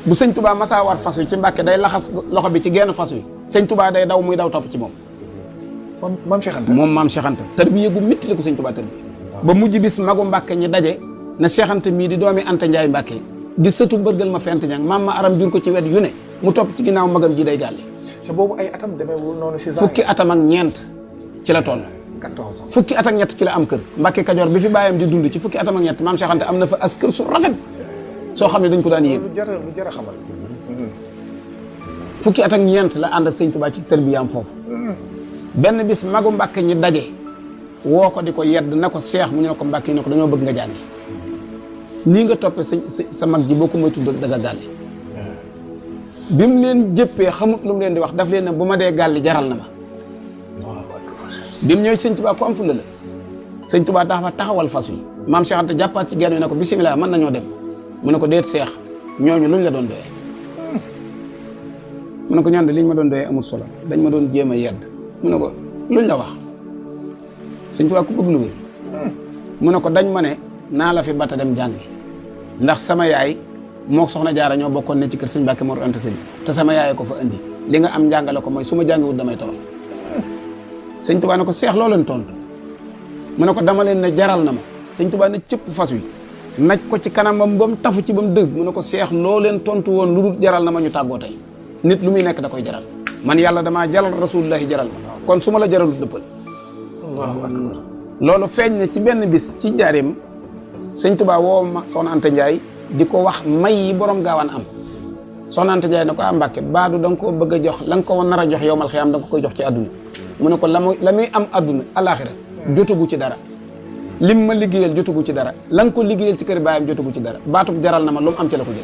bu sëñ Touba masaa war fas wi ci Mbàkke day laxas loxo bi ci genn fas wi sëñ Touba day daw muy daw topp ci moom. maam Cheikh Anta moom maam Cheikh Anta tarbiya gu métti la ko sëñ Touba tarbiya ba mujj bis magu Mbàkke ñi daje na Cheikh Anta mii di doomi Anta Njaay Mbàkke di sëtu mbërgal ma fent ñang maam ma aram jur ko ci wet yu ne mu topp ci ginnaaw magam ji day gàlle. te boobu ay atam demeewul noonu si fukki atam ak ñeent ci la toll. 14 ans fukki at ak ñett ci la am kër Mbàkke Kajoor bi fi bàyyam di dund ci fukki atam ak ñett maam Cheikh Anta am na fa as kër su rafet soo xam ne dañ ko daan yéen. lu jar a xamal. fukki at ak ñeent la ànd ak sëñ Touba ci tarbiyaam foofu. benn bis magu Mbàkke ñi daje woo ko di ko yedd na ko seex mu ñu ne ko Mbàkke ne ko dañoo bëgg nga jàngi nii nga toppee sa mag ji boo ko moytu daga gàlli bi mu leen jëppee xamut lu mu leen di wax daf leen ne bu ma dee gàlli jaral na ma. bi mu ñëw ci sëñ Touba ko am fulla la sëñ Touba dafa taxawal fas yi maam Cheikh Anta jàppaat ci genn wi ne ko bisimilah mën nañoo dem mu ne ko déet seex ñooñu luñ la doon doyee mu ne ko ñaan de liñ ma doon doyee amul solo dañ ma doon jéem a yedd mu ne ko luñ la wax sëñ Touba ku bëgg lu wér mu ne ko dañ ma ne naa la fi bata dem jàngi ndax sama yaay moo soxna jaara ñoo bokkoon ne ci kër sëñ Mbàkke Mor Anta Sali te sama yaay ko fa indi li nga am njàngale ko mooy su ma jàngiwut damay torox sëñ Touba ne ko seex loo leen tontu mu ne ko dama leen ne jaral na ma sëñ Touba ne cëpp fas wi naj ko ci kanamam ba mu tafu ci ba mu dëgg mu ne ko seex loo leen tontu woon lu dul jaral na ma ñu tàggoo tey nit lu muy nekk da koy jaral man yàlla damaa jaral rasulullahi jaral ma kon su ma la jaralut dëppal. Allahu akbar. loolu feeñ na ci benn bis ci njaareem sëñ Touba woo ma soxna Anta Ndiaye di ko wax may yi borom gaawaan am soxna Anta Ndiaye ne ko Mbàkke baadu da nga koo bëgg a jox la nga ko nar a jox yowmal xiyaam da nga ko koy jox ci àdduna mu ne ko la muy am àdduna alaaxira jotagu ci dara lim ma liggéeyal jotagu ci dara la nga ko liggéeyal ci kër baayam jotagu ci dara baatub jaral na ma lu mu am ci la ko jël